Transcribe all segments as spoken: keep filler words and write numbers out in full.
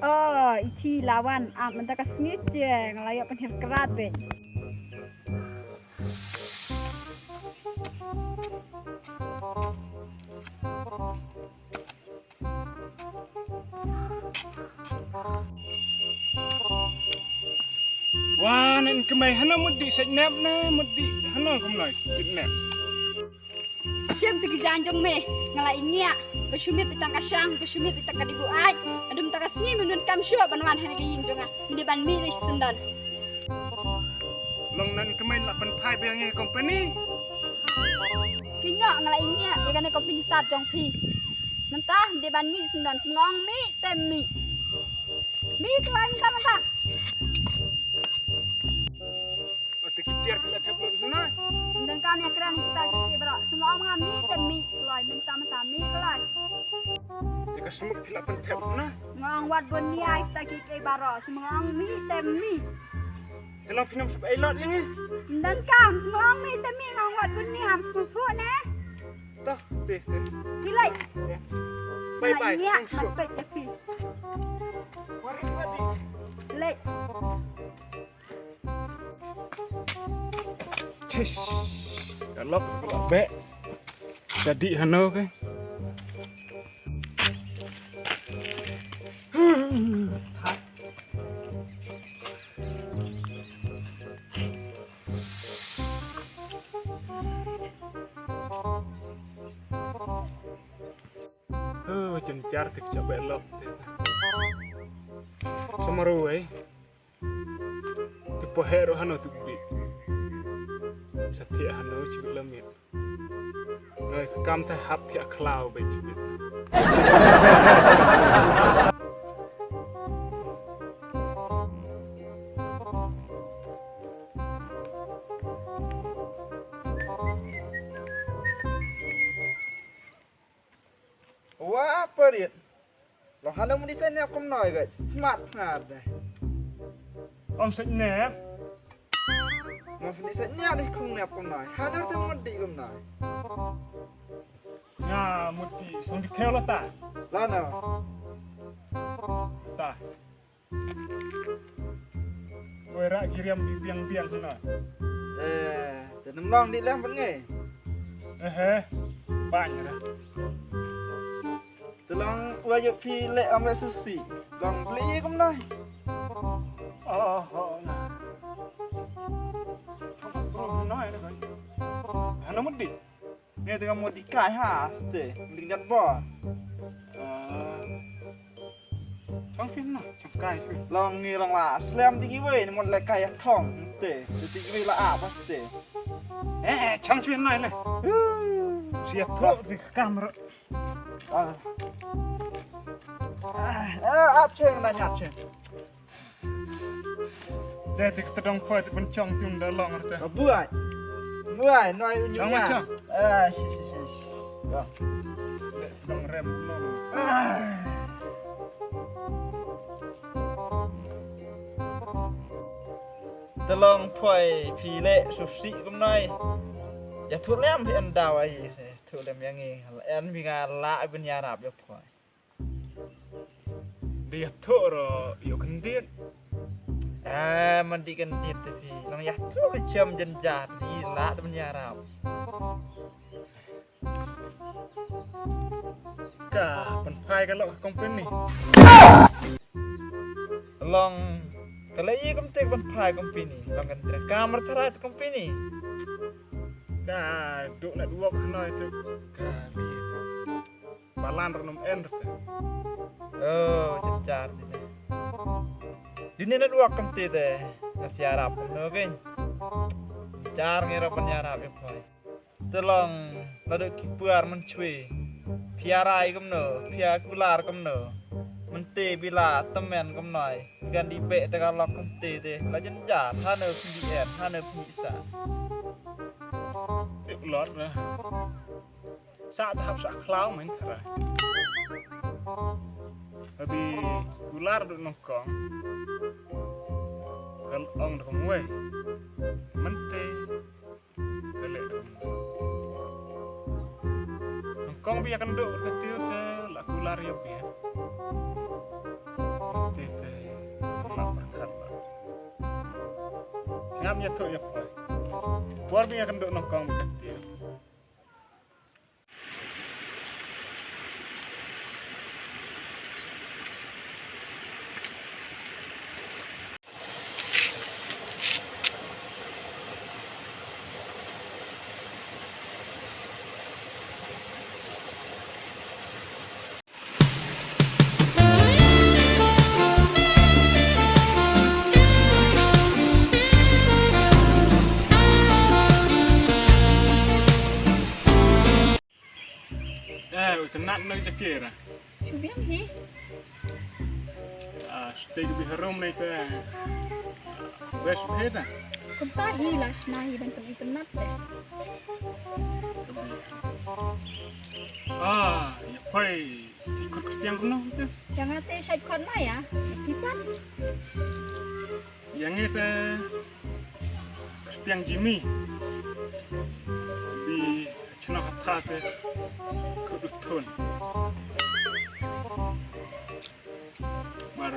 Oh, i Thi la wan, ah, mynta ka sngi te nga la ïoh pynhiar krad beit. Wa, nen kemai hana mut di sait nep na mut di hana kumnai kit nep. Shem te ki jaiñ jong me, nga la ïngiah ba shu miet ïa tang ka shang, ba shu miet ïa tang ka dibu ai. Adum tang ka sngi mynta kam shuh ban wan ha ka ïing jong nga. Mynta ban mih ri syndon. Long nan kemai la pynphai biang ïa company. Ki noh nga la ïngiah ïa kane company tat jong phi. Mynta mynta ban mih syndon, sngewbha mih te mih. Mih kloi mynta mynta. Ate ki chair ki la thep lut hynna. Mynta kam ïa kren kita ki baroh. Sngewbha mih te mih kloi mynta mynta mih kloi. Te ka smuk ki la pynthep hynna. Nga ong wat bun ïa kita ki baroh. Sngewbha mih te mih. Te long phi nym sep ei lot ïa ngi. Mynta kam sngewbha mih te mih nga ong wat bun ïa sngewthuh ne. Toh, te te. Ki leit. Bye bye. Ïa, mat peit ïa phi. Leit. Chish. Ka lok ka lok be. Ka dih hano ke. Huh, jynjar te ka jaka ba lok te. Samaru eh. Te pohe ruh hano tu bi. Sa thiah hano chi bi lamit. Noi ka kam te hap thiah khlaw ba chi bi. Wa parit. Long hano mudi sa nep kumnoi ga smart ngar de. Om sa nep. Mo mudi sa nep de kumnoi kumnoi. Hano te mudi kumnoi. Nga mudi song di khel ta. Lano. Ta. Wei ra ki riam bi biang biang hana. Eh, te nem long di lem ban ngai. Eh, eh. Bang ra. Te long wa yu phi le am le susi. Long beli ye kum nai. Oh, oh, na. Bro, nai na kai. Hana mudi. Ngi tengah mau dikai ha ste. Mending jat bon. Chang fin na, chang kai fin. Long ngi long la slem ti kiwei ni mon le kai thong te. Ti kiwei la apa ste. Eh, chang fin na le. Sia thok di kamera. Ah, eh, ap cheng na nyat cheng. Dei te ka tdong poi te pynchong tum da long te. Buai. Buai noi u nyum. Ah, shi shi shi. Ya. Dei tdong rem long. Te long poi phi le sufsi kum noi. Ya thu lem phi en daw ai se. Thu lem yang ngi. En bi nga la bin ya rap ya poi. Dei ïathuh ruh ïoh kyndit. Ah, man dei kyndit te phi. Nang ïathuh ka chem jynjar dei lah te man ïarap. Ka pynphai ka lok ka company. Long ka lei kumte ka pynphai company. Long kan te ka mar tharai te company. Ka duk network hanoi tu. Ka ri tu. Balan ruh nym en ruh te. Oh, jynjar te. Dine network kumte te. Nga siarap kumno kein. Jar ngi ruh ban ïarap ïa phi. Te long la dei ki por mynshuwa. Phi ïarai kumno, phi ïa kular kumno. Mynta phi la tymmen kumno. Kan dei beh te ka lok kumta te. La jynjar, hano phi dei en, hano phi sa. Tip lot na. Sa te hap sa khlaw men tara. Abi kular dei nyngkong. Kan ong da kumwei. Mynta. Te leh dum. Nyngkong bia kan duk te tiu te la kular ïa bia. Te te la perkat la. Sngap ïa tu ïa poi. Por bia kan duk nyngkong bia kan tiu. Eh, u tnat na jakera. Shu biang hi. Ah, stay bi harum nei te. Bes beda. Kumta hi la shna hi ban pynitnat te. Ah, ïa poi. Ikut ketiang kuno tu. Yang ate shait kot ma ya. Pipan. Yang ite ketiang Jimmy. Bi chnong hatha te kudu thun. Mar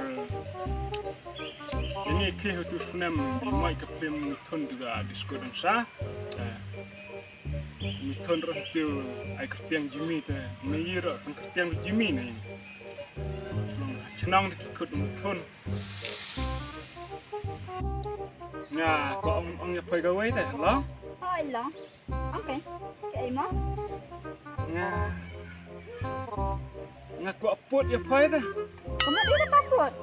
ini ke hutu snem bi mai ke pim thun juga disko dansa. Eh, mi thun roh tu ai ketiang Jimmy te. Mi ro tang ketiang Jimmy ni. Chnong de kut mi thun. Nga ko ong ong ïa poi kawei te long. Oi long. Okay. Kaei mo? Nga. Nga kwah put ïa poi te. Kamu dia dapat put?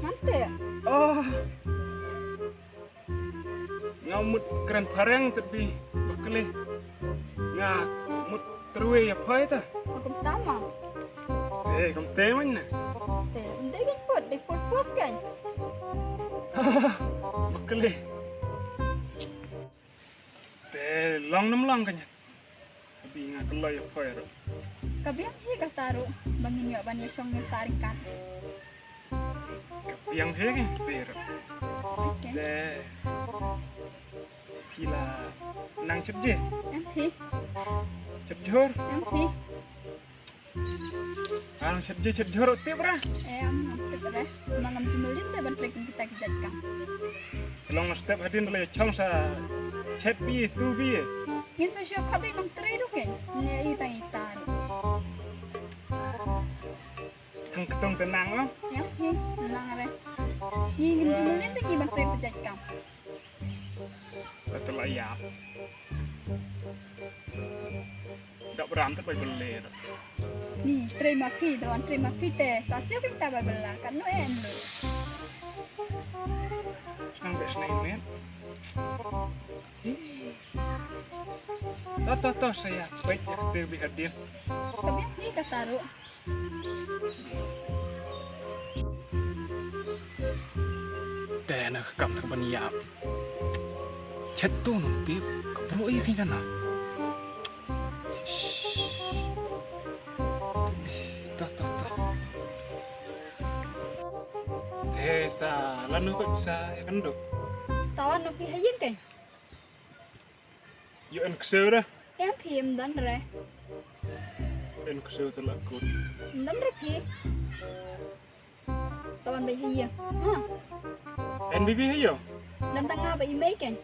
Nanti. Oh. Nga mut kren phareng te bi bakle. Nga mut terwe ïa poi te. Aku pertama. Eh, kam te man na. Te, dia kan put, dia put put kan. Bakle. Te long nam long kanya. Abi nga kloi ïa poi ruh. Ka biang hi kata ruh ba ngin ïoh ban ïa shong ïa saring kan. Ka biang hi kan te ruh. Okay. Te phi la nang chep je. Em phi. Chep jhur. Em phi. Ang chet je chet jhur tip ra. Eh, ang tip ra. Ma ngam jumulin te ban trei kum kita ki jait kam. Long step hadin le chong sa chet bi tu bi. Ngin sa shu khabi nang trei ruh ke. Ngi i tang i tan. Thang ketong tenang ah. Ya, hi, tenang re. Ngi ngam jumulin te ki ban trei ki jait kam. Betul lah ya. Dak beram te bai bele dak. Ni, trei ma phi, dawan trei ma phi te. Sa siu phi ta bai bela, kan no en lo. Senang be senai men. Hi. To, to, to, saya. Baik, ya, te bi hadin. Kami ni kata ruh. Te na ka kam tang ban ïap. Chet tu nang tip ka bro ïa kane kana. Tah tah tah. Te sa lano ko sa ïa kane do. Sa wan no pi ha ïing ke. Ïoh en ksew re. Em phi em don re. En ksew te la kut. Em don re phi. Sa wan bai ha ïing. Ha. En bibi ha ïing. Don tang nga ba i mei ken.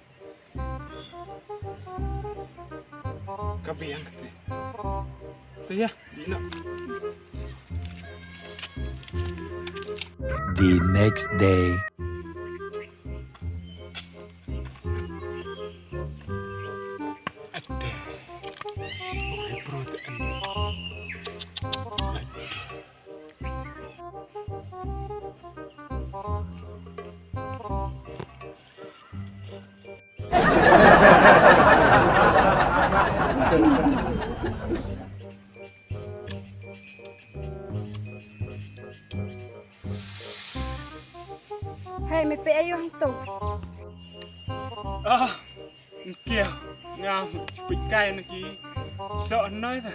Ka biang kate. Te ïa, di na. The next day. Ate. Oi, bro, te an. Ate. Hey, me peit aïu hangto? Ah, ngam, ngam peit kai na ki. Sok noi ta.